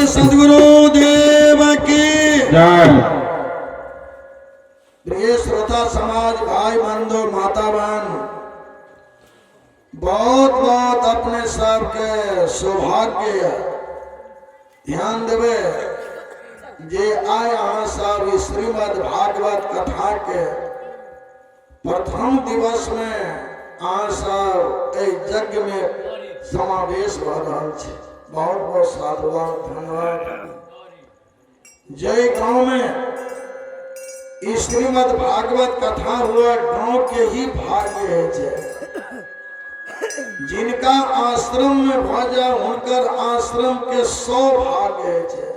समर्थ सदगुरु देव की जय। प्रिय श्रोता समाज, भाई बंधु, माता बहन, बहुत बहुत अपने सबके सौभाग्य है। ध्यान देवे जे आइ अहाँ सब ई श्रीमद् भागवत कथा के प्रथम दिवस में अहाँ सब एहि यज्ञ में समावेश भऽ रहल छी। बहुत बहुत साधुवाद, धन्यवाद। जय गांव में ई श्रीमद् भागवत कथा हुआ, गांव के ही भाग्य है छै। जिनका आश्रम में भऽ जाए हुनकर आश्रम के सौभाग्य है छै,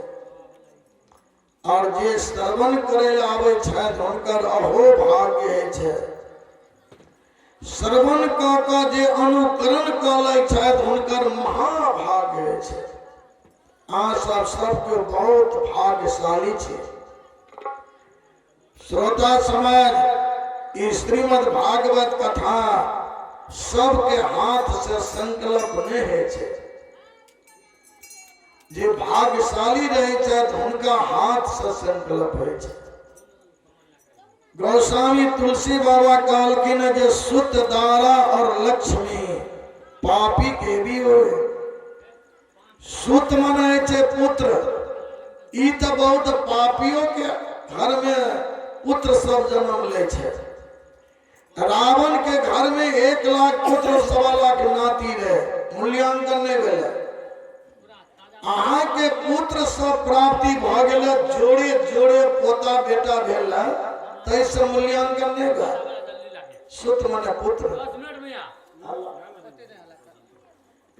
और जे श्रवण करे लए आबै छथि हुनकर अहो भाग्य होइ छै। श्रवण कऽ कऽ जे अनुकरण कऽ लै छथि हुनकर महाभाग्य होइ छै। अहाँ सब सबके बहुत भाग्यशाली छी। श्रोता समाज, ई श्रीमद् भागवत कथा सबके हाथ से संकल्प नहि होइ छै। जे भाग्यशाली रहै छथि हुनका हाथसँ संकल्प होइ छै। गोस्वामी तुलसी बाबा कहलखिन जे सुत दारा और लक्ष्मी पापी के भी हो। सुत मने छै पुत्र, ई तऽ बहुत पापियों के घर में पुत्र सब जन्म लै छै। रावण के घर में 1 लाख पुत्र और 1.25 लाख नाती रहे, मूल्यांकन नहीं भेलै। अहाँ के पुत्र सब प्राप्ति भऽ गेलै, जोड़े जोड़े पोता बेटा भेल, ताहिसँ मूल्यांकन नहीं भेल। सुत मने पुत्र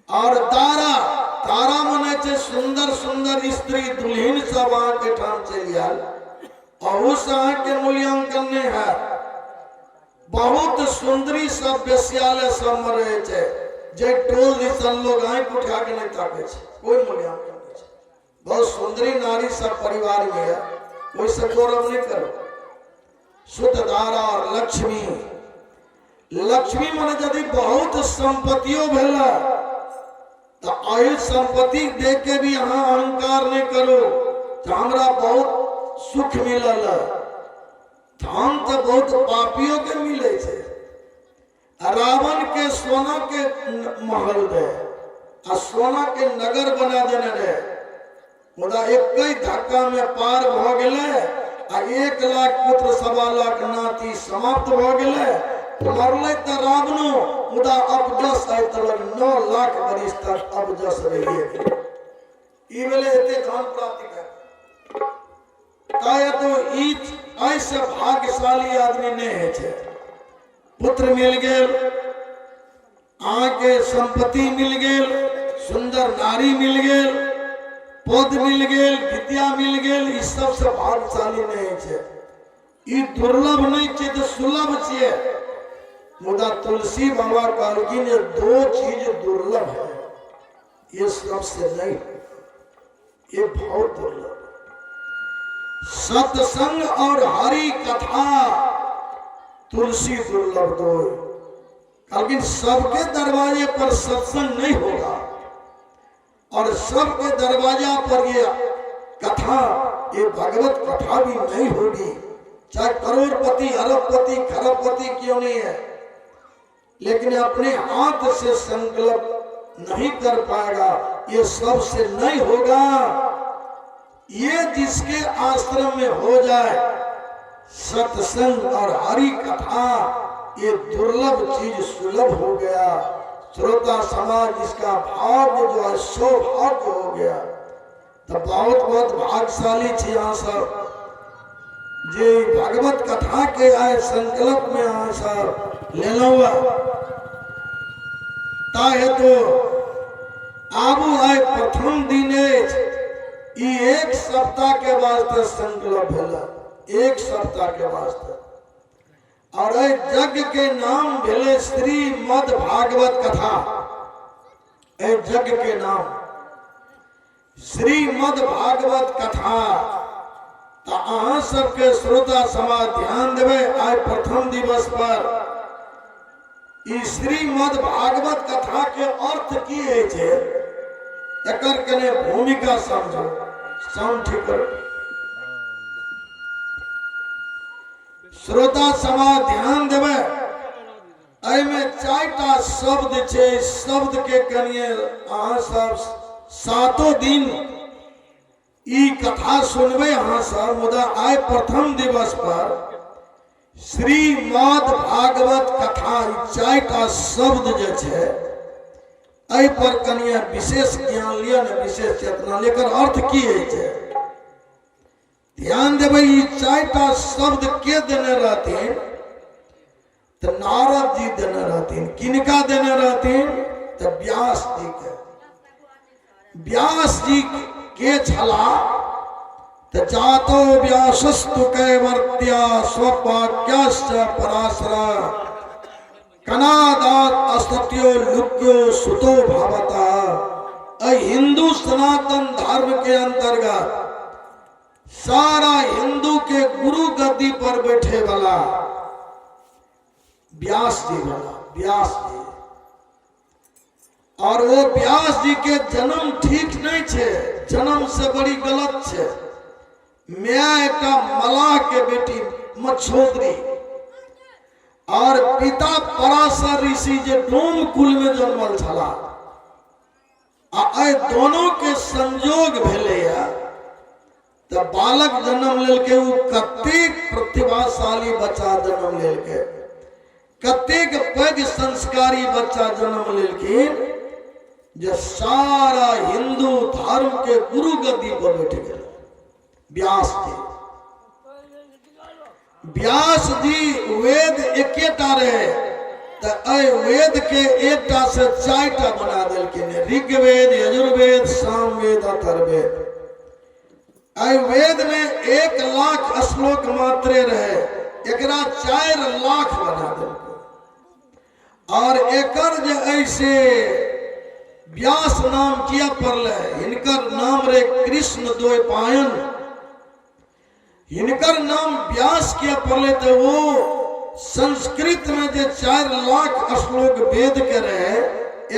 और तारा, तारा मने छै सुंदर सुंदर स्त्री दुल्हन सब अहाँ के ठाम चलि आयल, अहू से अहाँ के मूल्यांकन नहीं है। बहुत सुंदरी सब वेश्यालय सब में रहे छै, जे टोल दिसन लोग आँखि उठा के नहीं ताके छै, कोई मूल्यांकन नहीं छै। बहुत सुंदरी नारी सब परिवार में है, ओहिसँ गौरव नहीं करो। सुत दारा और लक्ष्मी, लक्ष्मी मने यदि बहुत संपत्तियों भेल तो एहि संपत्ति देख के भी अहाँ अहंकार नहीं करो तो हमरा बहुत सुख मिलल। धन तो बहुत पापियों के मिले छै। रावण के सोना के महल दे आ सोना के नगर बना देने रहे, मुदा एक धक्का में पार भ गेलै आ 1 लाख पुत्र 1.25 लाख नाती समाप्त भ गेलै। मरलै तऽ रावणो, मुदा अपजस आइ तक 9 लाख बरिस तक अपजस रहिए गेलै। ई भेलै एते धन प्राप्ति कर ताय तो ई एहिसँ भाग्यशाली आदमी नहि होइ छै। पुत्र मिल गेल, अहाँके संपत्ति मिल गेल, सुंदर नारी मिल गेल, पद मिल गेल, विद्या मिल गेल, ई सबसँ भाग्यशाली नहि होइ छै। ई दुर्लभ नहि छै तऽ सुलभ छियै। मुदा तुलसी बाबा कहलखिन जे दो चीज दुर्लभ है, ये सबसे नहीं, ये बहुत दुर्लभ, सत्संग और हरि कथा तुलसी दुर्लभ दो। लेकिन सबके दरवाजे पर सत्संग नहीं होगा और सबके दरवाजा पर ये कथा, ये भगवत कथा भी नहीं होगी। चाहे करोड़पति, अरबपति, खरबपति क्यों नहीं है, लेकिन अपने हाथ से संकल्प नहीं कर पाएगा, ये सबसे नहीं होगा। ये जिसके आश्रम में हो जाए सत्संग और हरि कथा, ये दुर्लभ चीज सुलभ हो गया। श्रोता समाज इसका भाग्य जो है सौभाग्य हो गया। तो बहुत बहुत भाग्यशाली छी अहाँ सब जे भगवत कथा के आए संकल्प में अहाँ सब लेलहुँ। ता हेतु आबू, आइ प्रथम दिन अछि, ई एक सप्ताह के वास्ते संकल्प भेल, एक सप्ताह के वास्ते। और एहि यज्ञ के नाम भेलै श्रीमद् भागवत कथा। एहि यज्ञ के नाम श्रीमद् भागवत कथा। तऽ अहाँ सबके श्रोता समाज ध्यान देबै, आइ प्रथम दिवस पर ई श्रीमद् भागवत कथा के अर्थ की होइ छै एकर कने भूमिका समझो। साउंड ठीक करो। श्रोता समाज ध्यान देबै, एहिमे चारिटा शब्द छै। शब्द के कनिए अहाँ सब सातो दिन ई कथा सुनबै अहाँ सब, मुदा आइ प्रथम दिवस पर श्रीमद् भागवत कथा ई चारिटा शब्द जे छै एहि पर कनिए विशेष ज्ञान लिअ ने, विशेष चेतना लिअ। एकर अर्थ की होइ छै? ध्यान देबै, ई चारिटा शब्द के देने रहथिन? तऽ नारद जी देने रहथिन। किनका देने रहथिन? तऽ व्यास जी के। व्यास जी के छला? तऽ जातो व्यासस्तु कैवर्त्या स्वपाक्याश्च पराशरा कनादात असत्यो लुक्यो सुतो भावता। एहि हिंदू सनातन धर्म के अंतर्गत सारा हिंदू के गुरु गद्दी पर बैठे वाला व्यास जी वाला व्यास जी। और वो व्यास जी के जन्म ठीक नहीं छे, जन्म से बड़ी गलत छे। माय एकटा मलाह के बेटी मच्छोदरी और पिता पराशर ऋषि जे डोम कुल में जन्मल छला, आ एहि दोनों के संयोग भेलैया तऽ बालक जन्म लेलकै। ओ कतेक प्रतिभाशाली बच्चा जन्म लेलकै, कतेक पैघ संस्कारी बच्चा जन्म लेलखिन जे सारा हिंदू धर्म के गुरु गद्दी पर बैठ गेल व्यास जी। व्यास जी वेद एकेटा रहे, तऽ एहि वेद के एकटा से चारिटा बना देलखिन, ऋग्वेद, यजुर्वेद, सामवेद, अथर्ववेद। एहि वेद में 1 लाख श्लोक मात्रे रहे, एकरा 4 लाख बना देलकै। और एकर जे ऐसे व्यास नाम किया पड़लै? हिनकर नाम रे कृष्ण द्वैपायन। हिनकर नाम व्यास किया पड़लै? तऽ ओ संस्कृत में जे 4 लाख श्लोक वेद के रहे,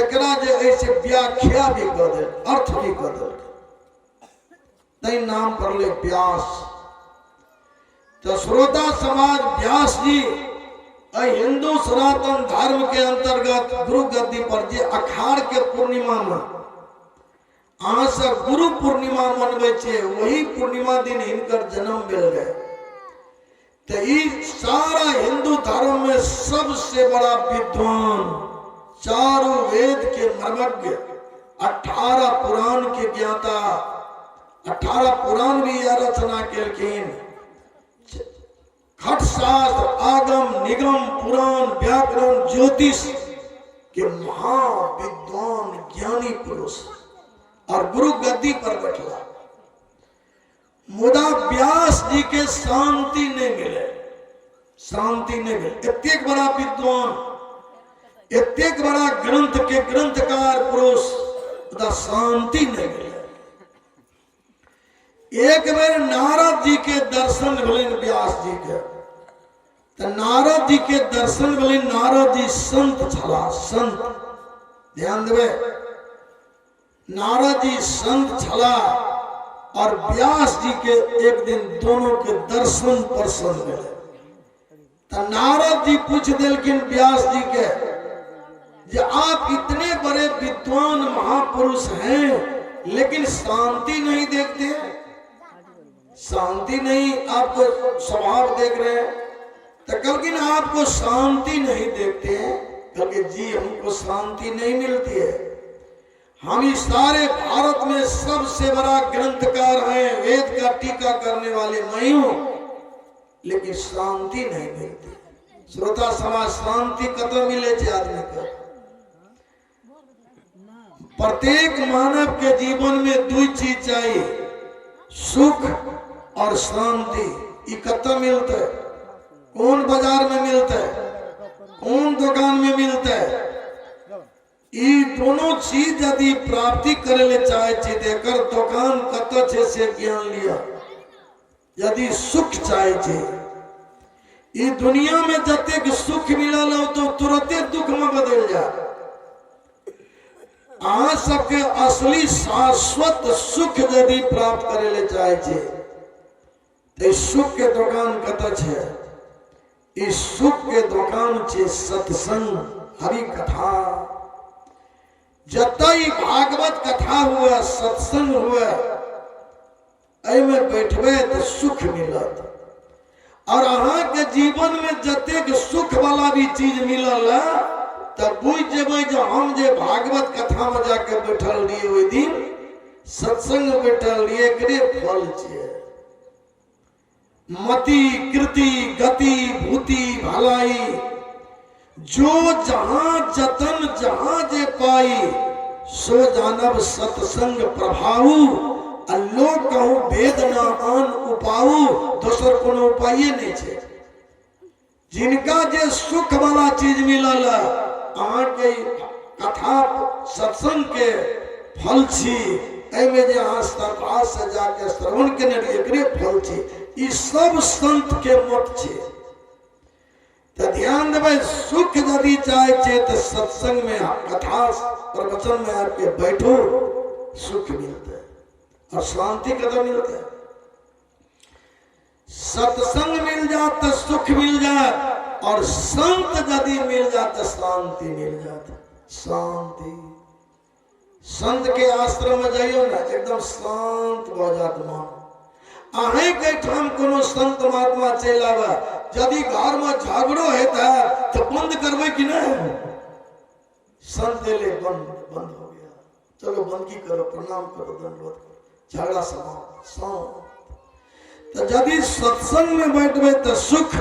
एकरा जे ऐसे व्याख्या भी कऽ देल, अर्थ भी कऽ देलकै, तै नाम पड़लै व्यास। तऽ श्रोता समाज, व्यास जी एहि हिंदू सनातन धर्म के अंतर्गत गुरु गद्दी पर जे अखाड़ के पूर्णिमा में अहाँ सब गुरु पूर्णिमा मनबै छियै, वही पूर्णिमा दिन हिनकर जन्म भेल रहे। तऽ ई सारा हिंदू धर्म में सबसे बड़ा विद्वान, चारों वेद के मर्मज्ञ, 18 पुराण के ज्ञाता, 18 पुराण भी यह रचना केलखिन, खट शास्त्र, आगम, निगम, पुराण, व्याकरण, ज्योतिष के महाविद्वान ज्ञानी पुरुष और गुरु गद्दी पर बैठला। मुदा व्यास जी के शांति नहीं मिले, शांति नहीं मिले। एतेक बड़ा विद्वान, एतेक बड़ा ग्रंथ के ग्रंथकार पुरुष, मुदा शांति नहीं मिले। एक बेर नारद जी के दर्शन भेलनि व्यास जी के, तऽ नारद जी के दर्शन भेलनि। नारद जी संत छलाह, संत, ध्यान देबै, नारद जी संत छलाह और व्यास जी के एक दिन दोनों के दर्शन प्रसन्न भेलै। तऽ नारद जी पूछ देलखिन व्यास जी के जे आप इतने बड़े विद्वान महापुरुष हैं, लेकिन शांति नहीं देखते, शांति नहीं आपको स्वभाव देख रहे हैं। तो कहलखिन आपको शांति नहीं देखते हैं? कहलखिन जी हमको शांति नहीं मिलती है, हम इस सारे भारत में सबसे बड़ा ग्रंथकार हैं, वेद का टीका करने वाले मैं हूं, लेकिन शांति नहीं मिलती। श्रोता समाज, शांति कतऽ मिले छै आदमी के? प्रत्येक मानव के जीवन में दू चीज चाहिए, सुख और शांति। ई कतऽ मिलते? कौन बाजार में मिलते? कौन दुकान में मिलते? ई दोनों चीज यदि प्राप्ति करे ले चाहे छी तऽ एकर दोकान कतऽ छै से ज्ञान लिअ। यदि सुख चाहे छी, ई दुनिया में जतेक सुख मिलल हो तो तुरते दुख में बदल जाए। अहाँ सबके असली शाश्वत सुख यदि प्राप्त करे ले चाहे छी तऽ सुख के दोकान कतऽ छै? ई सुख के दोकान छै सत्संग, हरि कथा। जतऽ ई भागवत कथा हुए, सत्संग हुए, एहिमे बैठबै तऽ सुख मिलत। और अहाँके जीवन में जतेक सुख वाला भी चीज मिलल है तऽ बुझि जेबै जे हम जे भागवत कथा में जाके बैठल रहियै ओहि दिन, सत्संग में बैठल रहियै, एकरे फल छियै। मति कृति गति भूति भलाई, जो जहां जतन जहां जे पाई, सो जानब सत्संग प्रभाऊ। आ लोक कहू वेद न आन उपाऊ, दोसर कोनो उपाये नहीं छै। जिनका जे सुख वाला चीज मिलल है, अहाँके कथा सत्संग के फल छी। एहिमे जे अहाँ श्रद्धा से जाके श्रवण केने रहियै, एकरे फल छी। ई सब संत के मत छै। तऽ ध्यान देबै, सुख यदि चाहे छै तऽ सत्संग में, कथा प्रवचन में आके बैठो, सुख मिलते और शांति कतऽ मिलते। सत्संग मिल जात तो सुख मिल जात, और संत यदि मिल जात तो शांति मिल जात। शांति संत के आश्रम में जाइयो ना, एकदम शांत भऽ जात मन। अहें के ठाम कोनो संत महात्मा चलि आवे, यदि घर में झगड़ो हेता तो बंद करबै कि नहीं? संत एले, बंद बंद हो गया, चलो बंदगी करो, प्रणाम करो, दंडवत करो, झगड़ा समाप्त, शांत। तो यदि सत्संग में बैठबे तो सुख,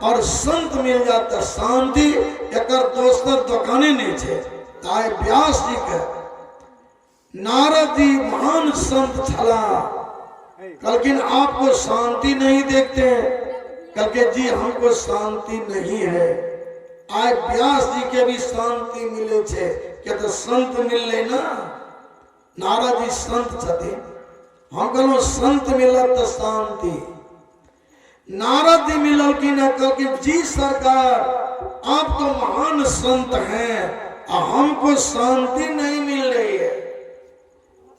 और संत मिल जात तो शांति। एकर दोसर दोकाने नहीं छै। आइ व्यास जी के नारद जी महान संत छला, कहलखिन आपको शांति नहीं देखते हैं? कहलके जी हमको शांति नहीं है। आइ व्यास जी के भी शांति मिले छै, के तो संत मिलले ना। नारद जी संत छथिन। हम कहलहुँ संत मिलत तऽ शांति। नारद जी मिललखिन आ कहलखिन जी सरकार, आप तो महान संत हैं आ हमको शांति नहीं मिल रही है,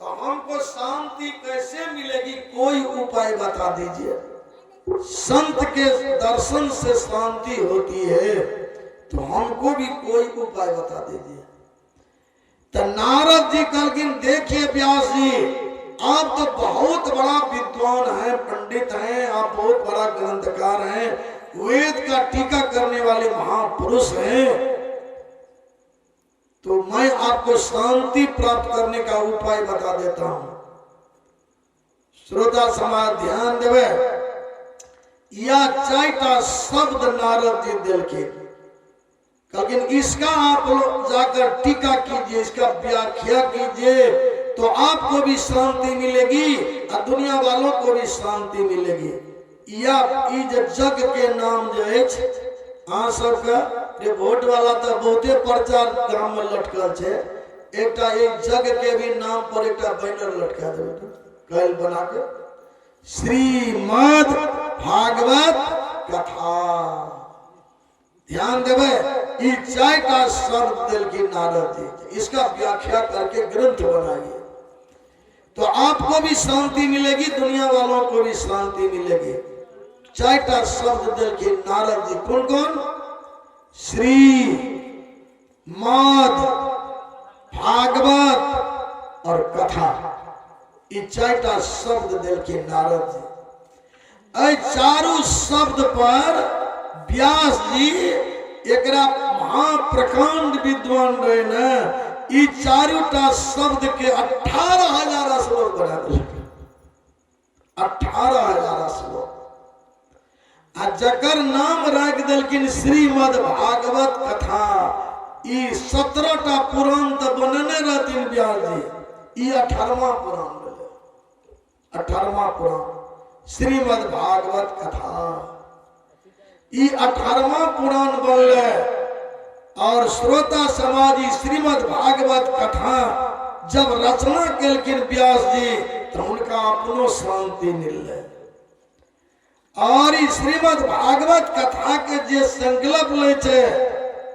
तो हमको शांति कैसे मिलेगी, कोई उपाय बता दीजिए। संत के दर्शन से शांति होती है, तो हमको भी कोई उपाय बता दीजिए। तो नारद जी कहलखिन देखिए व्यास जी, आप तो बहुत बड़ा विद्वान हैं, पंडित हैं, आप बहुत बड़ा ग्रंथकार हैं, वेद का टीका करने वाले महापुरुष हैं, तो मैं आपको शांति प्राप्त करने का उपाय बता देता हूं। श्रोता समाज ध्यान देवे, या चारिटा शब्द नारद जी दिलखिन, कहलखिन इसका आप लोग जाकर टीका कीजिए, इसका व्याख्या कीजिए, तो आपको भी शांति मिलेगी और दुनिया वालों को भी शांति मिलेगी। या ई जे जग के नाम जे अछि अहाँ सबके जे वोट वाला तऽ बहुते प्रचार गाम में लटकल छै, एकटा एक जग के भी नाम पर एकटा बैनर लटका देबै कैल बना के, श्रीमद् भागवत कथा। ध्यान देवे, ई चारिटा शब्द देलखिन नारद जी, इसका व्याख्या करके ग्रंथ बनाइए तो आपको भी शांति मिलेगी, दुनिया वालों को भी शांति मिलेगी। चारिटा शब्द देलखिन नारद जी, कौन कौन? श्री मद भागवत और कथा, ई चारिटा शब्द देलखिन नारद जी। एहि चारू शब्द पर व्यास जी एकरा महाप्रकांड विद्वान रहे ने, ई चारूटा शब्द के 18,000 श्लोक बना देलखिन, 18,000 श्लोक। आ जकर नाम राखि देलखिन श्रीमद् भागवत कथा। ई 17टा पुराण तऽ बनेने रहथिन व्यास जी, ई 18वां पुराण भेलै, 18वां पुराण श्रीमद् भागवत कथा। ई 18वां पुराण बनलै और श्रोता समाज ई श्रीमद् भागवत कथा जब रचना केलखिन व्यास जी तो हुनका अपनो शांति मिललै। और ई श्रीमद् भागवत कथा के जे संकल्प लै छै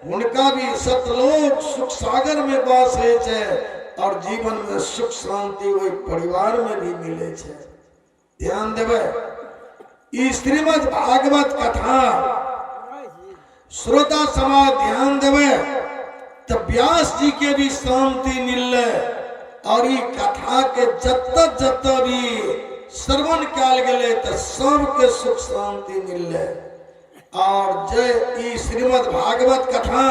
हुनका भी सतलोक सुख सागर में वास होइ छै और जीवन में सुख शांति ओहि परिवार में भी मिले छै। ध्यान देबै, ई श्रीमद् भागवत कथा श्रोता समाज ध्यान देबै तऽ व्यास जी के भी शांति मिललै और ई कथा के जतऽ जतऽ भी श्रवण कयल गेलै तऽ सबके सुख शांति मिललै। और जे ई श्रीमद् भागवत कथा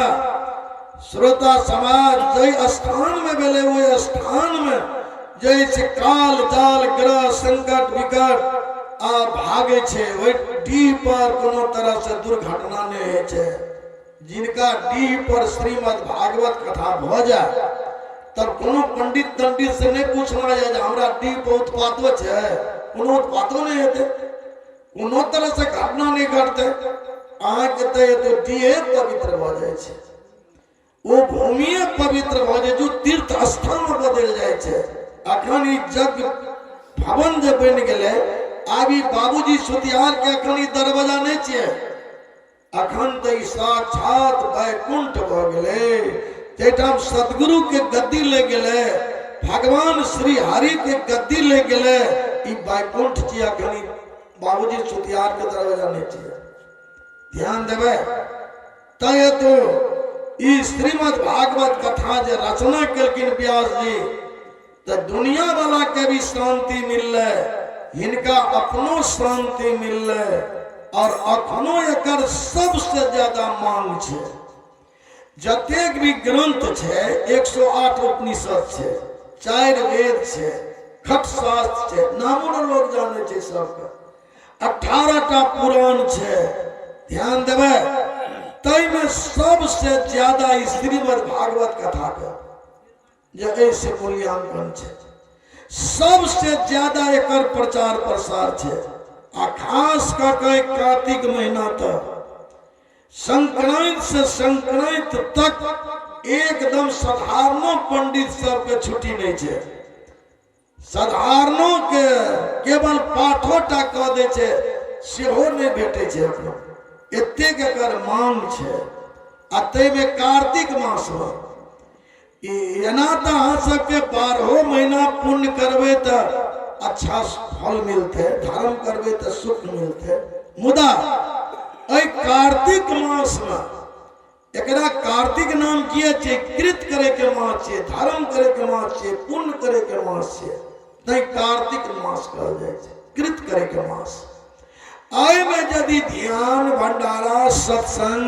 श्रोता समाज जाहि स्थान में भेलै ओहि स्थान में जैसे काल जाल ग्रह संकट विकट आ भागे छै, ओहि डीह पर कोनो तरह से दुर्घटना नहि होइ छै। जिनका डीह पर श्रीमद् भागवत कथा भऽ जाय तब कोनो पंडित तंडित से नहि पूछना जाय जे हमरा डीह पर उत्पातो छै, कोनो उत्पातो नहि हेतै, कोनो तरह से घटना नहि घटतै। अहाँके तऽ एतौ डीहे पवित्र भऽ जाइ छै, ओ भूमिए पवित्र भऽ जाइ छै, तीर्थ स्थान बदलि जाइ छै। अखन ई यज्ञ भवन जे बनि गेलै, आब ई बाबूजी सुतिहार के अखन ई दरवाजा नहि छियै, अखन तऽ ई साक्षात वैकुंठ भऽ गेलै। जाहिठाम सदगुरु के गद्दी ले गेलै, भगवान श्री हरि के गद्दी ले गेलै, ई वैकुंठ छियै। अखन ई बाबूजी सुतिहार के दरवाजा नहि छियै। ध्यान देबै, तै तो ई श्रीमद् भागवत कथा जे रचना केलखिन व्यास जी, तऽ दुनिया वाला के भी शांति मिललै, हिनका अपनो शांति मिललै और अखनो एकर सबसे ज्यादा मांग छै। जतेक भी ग्रंथ छै, 108 उपनिषद छै, 4 वेद छै, खट शास्त्र छै, नामो ने लोग जानै छै सबके, 18 टा पुराण छै। ध्यान देबै, ताहिमे सबसे ज्यादा ई श्रीमद् भागवत कथा के जे एहिसँ मूल्यांकन छै, सबसे ज्यादा एकर प्रचार प्रसार छै। आ खास कऽ के कार्तिक महीना तक, संक्रांति से संक्रांति तक एकदम साधारणो पंडित सबके छुट्टी नहि छै। साधारणो के केवल पाठो टा कऽ दै छै सेहो नहि भेटै छै एखनो, एतेक एकर मांग छै। आ ताहिमे कार्तिक मासमे ई एना तऽ अहाँ सबके 12 महीना पुण्य करबै तऽ अच्छा फल मिलतै, धर्म करबै तऽ सुख मिलतै, मुदा एहि कार्तिक मासमे एकरा कार्तिक नाम किया छै? कृत करे के मास छै, धर्म करे के मास छै, पुण्य करे के मास छै, तैं कार्तिक मास कहल जाइ छै, कृत करे के मास। एहिमे यदि ध्यान भंडारा सत्संग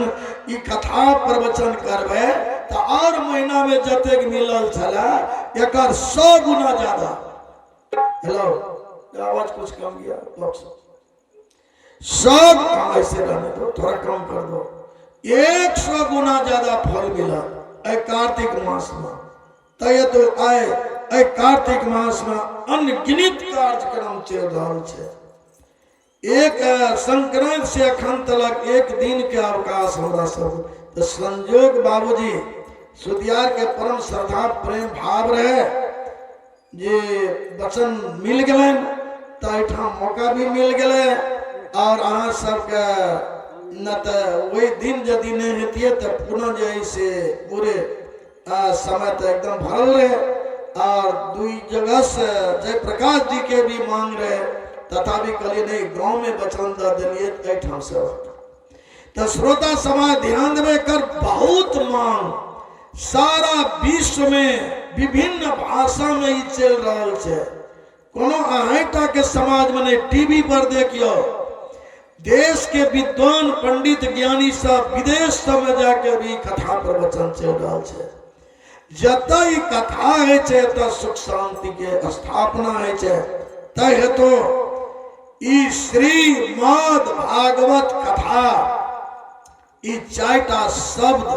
ई कथा प्रवचन करबै तऽ और महीना में जतेक मिलल छलै एकर 100 गुना ज्यादा। हेलो, आवाज कुछ कम गया बॉक्स सब ऐसे रहने दो, थोड़ा कम कर दो। 100 गुना ज्यादा फल मिला एहि कार्तिक मास में। तय तो आए एहि कार्तिक मास में अनगिनत कार्यक्रम चलि रहल छै। एक संक्रांति से अखन तलक एक दिन के अवकाश हमरा सब तो संजोग बाबूजी सुदियार के परम श्रद्धा प्रेम भाव रहे जे वचन मिल गेलनि तऽ एहिठाम मौका भी मिल गेलै। और अहाँ सबके न तऽ ओहि दिन यदि नहि हेतियै तऽ पुनः जे है से पूरे समय तऽ एकदम भरल रहे और दुई जगह से जयप्रकाश जी के भी मांग रहे, तथापि कहलिए नहीं गाँव में वचन दऽ देलियै एहिठाम से। तऽ श्रोता समाज ध्यान देबै, एकर बहुत मांग सारा विश्व में विभिन्न भाषा में ई चलि रहल छै। कोनो अहेंटा के समाज में नहीं, टीवी पर देखियो देश के विद्वान पंडित ज्ञानी सब विदेश सब में जाके भी कथा प्रवचन चलि रहल छै। जतऽ ई कथा होइ छै ततऽ सुख शांति के स्थापना होइ छै। तै हेतु ई श्रीमद् भागवत कथा ई 4टा शब्द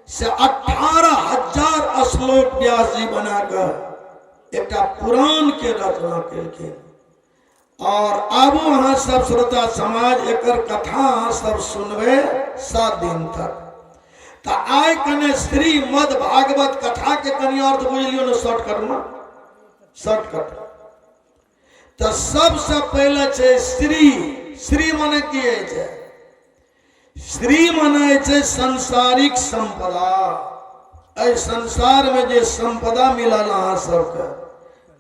से 18,000 श्लोक व्यास जी बना कऽ एकटा पुराण के रचना केलखिन। और आबू अहाँ सब श्रोता समाज एकर कथा अहाँ सब सुनबै 7 दिन तक। तऽ आइ कने श्रीमद् भागवत कथा के कनि अर्थ बुझि लियौ ने शॉर्टकट में, शॉर्टकट। तऽ सबसे पहिले छै श्री। श्री मने की होइ छै? श्री मने छै सांसारिक संपदा। एहि संसारमे जे संपदा मिलल अहाँ सबके,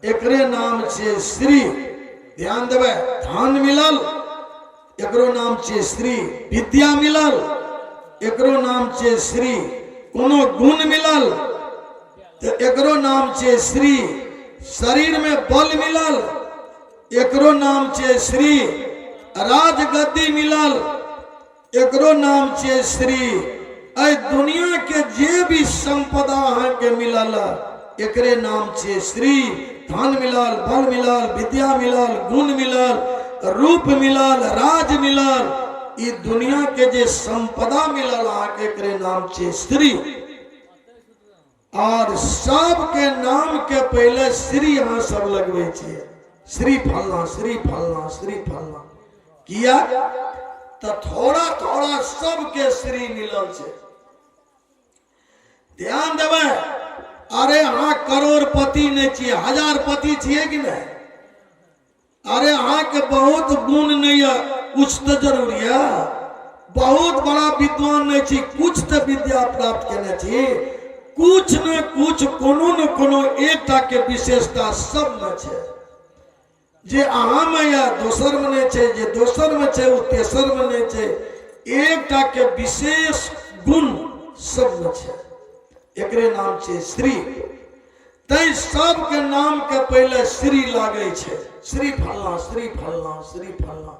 एकरे नाम छियै श्री। ध्यान देबै, धन मिलल एकरो नाम छियै श्री, विद्या मिलल एकरो नाम छियै श्री, कोनो गुण मिलल तऽ एकरो नाम छियै श्री, शरीरमे बल मिलल एकरो नाम छियै श्री, राजगद्दी मिलल एकरो नाम छियै श्री। एहि दुनिया के जे भी संपदा अहाँके मिलल एकरे नाम छियै श्री। धन मिलल, बल मिलल, विद्या मिलल, गुण मिलल, रूप मिलल, राज मिलल, ई दुनिया के जे संपदा मिलल अहाँके एकरे नाम छियै श्री। और सबके नाम के पहले श्री अहाँ सब लगबै छियै, श्री फलना, श्री फलना, श्री फलना। किया तऽ थोड़ा थोड़ा सबके श्री मिलल छै। ध्यान देबै, अरे अहाँ करोड़पति नहि छियै, हजारपति छियै कि नहि? अरे अहाँके बहुत गुण नहीं है, कुछ तो जरूरी है। बहुत बड़ा विद्वान नहीं छी, कुछ तो विद्या प्राप्त केने छी। कुछ न कुछ कोनो न कोनो एकटा के विशेषता सब में छै। जे अहाँ में या दोसर में नहीं छै, जे दोसर में छै ओ तेसर में नहीं छै। एकटा के विशेष गुण सब में छै, एकरे नाम छै श्री। तै सबके नाम के पहिले श्री लागै छै, श्री फलना, श्री फलना, श्री फलना।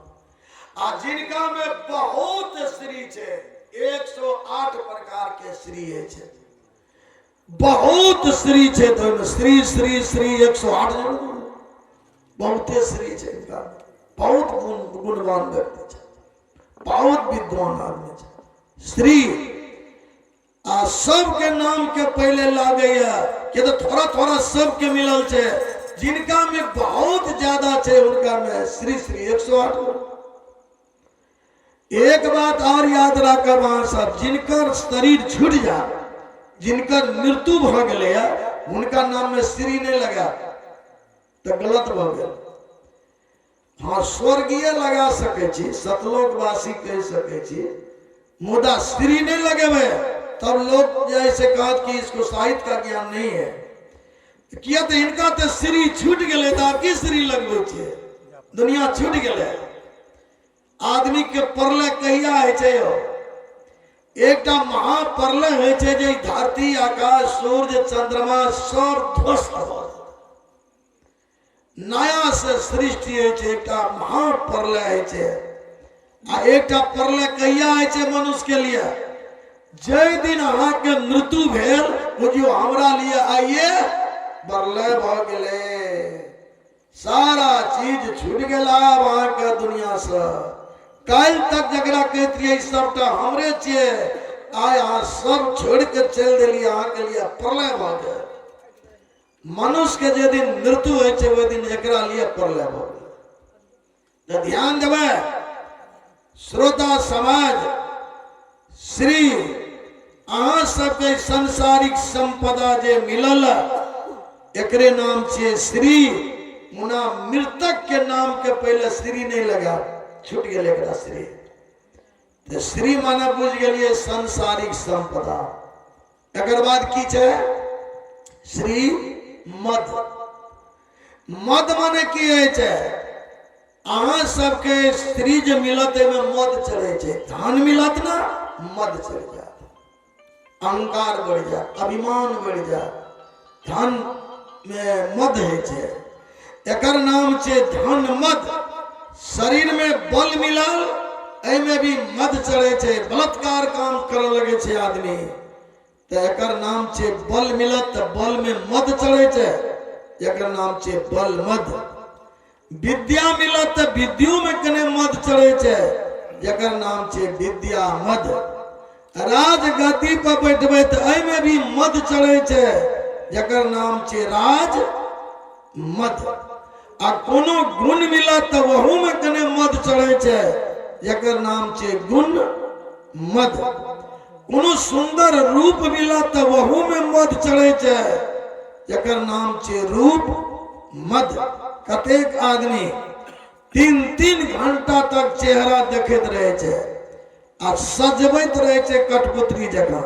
आ जिनका में बहुत श्री छै, 108 प्रकार के श्री छै, बहुत श्री छै, तऽ ओहिमे श्री श्री श्री 108 बहुते श्री छै इनका। बहुत गुण गुणवान व्यक्ति छै, बहुत विद्वान आदमी छै श्री। आ सबके नाम के पहले लागैया कि तो थोड़ा थोड़ा सबके मिलल छै, जिनका में बहुत ज्यादा छै उनका में श्री श्री 108। एक बात और याद राखब अहाँ सब, जिनकर शरीर छूट जा, जिनकर मृत्यु भऽ गेलैया, हुनका नाम में श्री नहीं लगा तऽ गलत भऽ गेल। हाँ, स्वर्गीय लगा सकै छी, सतलोकवासी कहि सकै छी, मुदा श्री नहीं लगेबै तब लोग जे से कहत कि इसको साहित्य का ज्ञान नहीं है। किया तऽ हिनका तऽ श्री छूट गेलै, तऽ आब की श्री लगबै छियै? दुनिया छूट गेलै। आदमी के प्रलय कहिया होइ छै यौ? एकटा महाप्रलय होइ छै जे धरती, आकाश, सूर्य, चंद्रमा सब ध्वस्त भऽ नया से सृष्टि होइ छै, एकटा महाप्रलय होइ छै। आ एकटा प्रलय कहिया होइ छै मनुष्य के लिए? जाहि दिन अहाँके मृत्यु भेल, बुझियौ हमरा लिए आइए प्रलय भऽ गेलै, सारा चीज छूट गेल आब अहाँके दुनिया से। काल्हि तक जकरा कहैत रहियै सबटा हमरे छियै, आइ अहाँ सब छोड़ि के चलि देलियै, अहाँके लिए प्रलय भऽ गेल। मनुष्य के जे दिन मृत्यु होइ छै ओहि दिन एकरा लिए प्रलय भऽ गेल। तऽ ध्यान देबै श्रोता समाज, श्री अहाँ सबके सांसारिक संपदा जे मिलल एकरे नाम छियै श्री। मुना मृतक के नाम के पहिले श्री नहीं लगा, छूट गेल एकरा श्री। तऽ श्री माने बुझि गेलियै सांसारिक संपदा। एकर बाद की छै? श्री मद। मद माने की होइ छै? अहाँ सबके स्त्री जे मिलत एहिमे मद चढ़ै छै। धन मिलत ने मद चढ़ि जायत, अहंकार बढ़ि जायत, अभिमान बढ़ि जायत। धन मे मद होइ छै, एकर नाम छै धन मद। शरीर मे बल मिलल, एहिमे भी मद चढ़ै छै, बलात्कार काम करऽ लगै छै आदमी, तऽ एकर नाम छै बल मिलत तऽ बल मे मद चढ़ै छै, एकर नाम छै बल मद। विद्या मिलत तऽ विद्यो मे कने मद चढ़ै छै, जकर नाम छै विद्या मद। राजगद्दी पर बैठबै तऽ एहिमे भी मद चढ़ै छै, जकर नाम छै राज मद। आ कोनो गुण मिलत तऽ ओहूमे कने मद चढ़ै छै, जकर नाम छै गुण मद। कोनो सुन्दर रूप मिलत तऽ ओहूमे मद चढ़ै छै, जकर नाम छै रूप मद। कतेक आदमी तीन तीन घंटा तक चेहरा देखैत रहै छै आ सजबैत रहै छै कठपुतली जकाँ।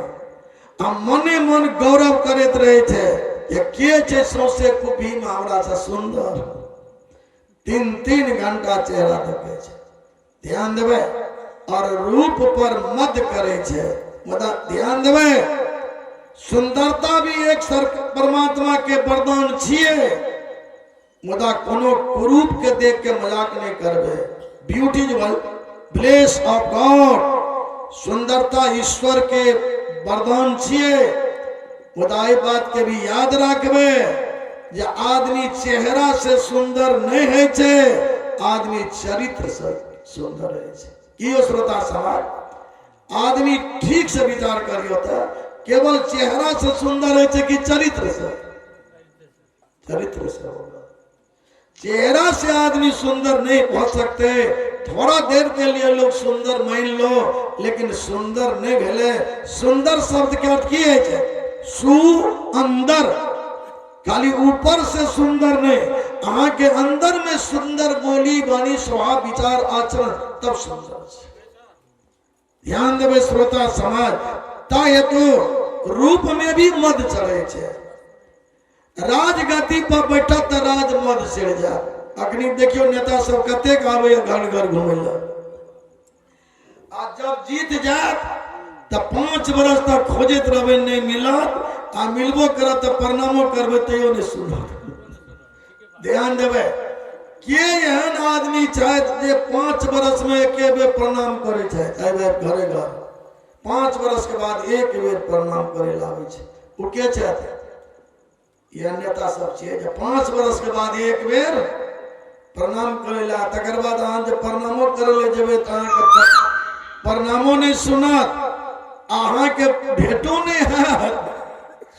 आ मने मन गौरव करैत रहै छै जे के छै सौंसे कुपीमे हमरा से सुन्दर। तीन तीन घंटा चेहरा देखै छै। ध्यान देबै, और रूप पर मत करै छै। मुदा ध्यान देबै, सुंदरता भी एक सर परमात्मा के वरदान छियै, मुदा कोनो कुरूप के देख के मजाक नहीं करबै। Beauty is bless of God, सुंदरता ईश्वर के वरदान छियै। मुदा एहि बात के भी याद राखबै जे आदमी चेहरा से सुंदर नहीं होइ छै, आदमी चरित्र से सुंदर होइ छै। की यौ श्रोता समाज, आदमी ठीक से विचार करियौ तऽ केवल चेहरा से सुंदर होइ छै कि चरित्र से? चरित्र से होगा। चेहरा से आदमी सुंदर नहीं हो सकते। थोड़ा देर के लिए लोग सुंदर मान लो, लेकिन सुंदर नहीं भेले। सुंदर शब्द के अर्थ की है छै? सु अंदर, खाली ऊपर से सुंदर नहीं, अहाँ के अंदर में सुंदर बोली वाणी स्वभाव विचार आचरण, तब सुंदर छै। ध्यान देबै श्रोता समाज, ता हेतु रूप में भी मद चढ़े छै। राजगद्दी पर बैठत तऽ राज मद चढ़ि जायत। अखनी देखियौ नेता सब कतेक आबैया घर घर घुमै लए, आ जब जीत जायत तऽ 5 बरस तक खोजैत रहबै, नहि मिलत, आ मिलबो करत तऽ प्रणामो करबै तैयो नहि सुनत। ध्यान देबै, के एहन आदमी छथि जे 5 बरस में एके बेर प्रणाम करै छथि? आबि आबि घरे घर 5 बरस के बाद एक बेर प्रणाम करे ला आबै छै, ओ के छथि? यह नेता सब छियै जे 5 बरस के बाद एक बेर प्रणाम करे ला, तकर बाद अहाँ जे प्रणामो करे ले जेबै तऽ अहाँके प्रणामो नहि सुनत, अहाँके भेटो नहि हैत।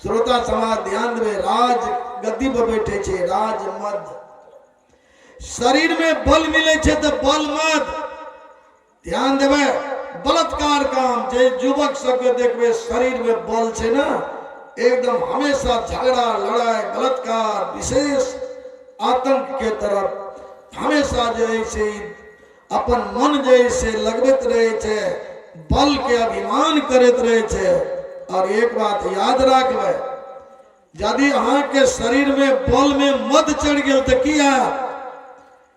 श्रोता समाज ध्यान देबै, राज गद्दी पर बैठे छै, राज मद। शरीर में बल मिले छै तऽ बल मद। ध्यान देबै, बलात्कार काम जे युवक सबके देखबै शरीर में बल छै ने, एकदम हमेशा झगड़ा लड़ाई बलात्कार विशेष आतंक के तरफ हमेशा जे है से अपन मन जे है से लगबैत रहे छै, बल के अभिमान करैत रहे छै। और एक बात याद राखबै, यदि अहाँके शरीर में बल में मद चढ़ि गेल तऽ की हैत?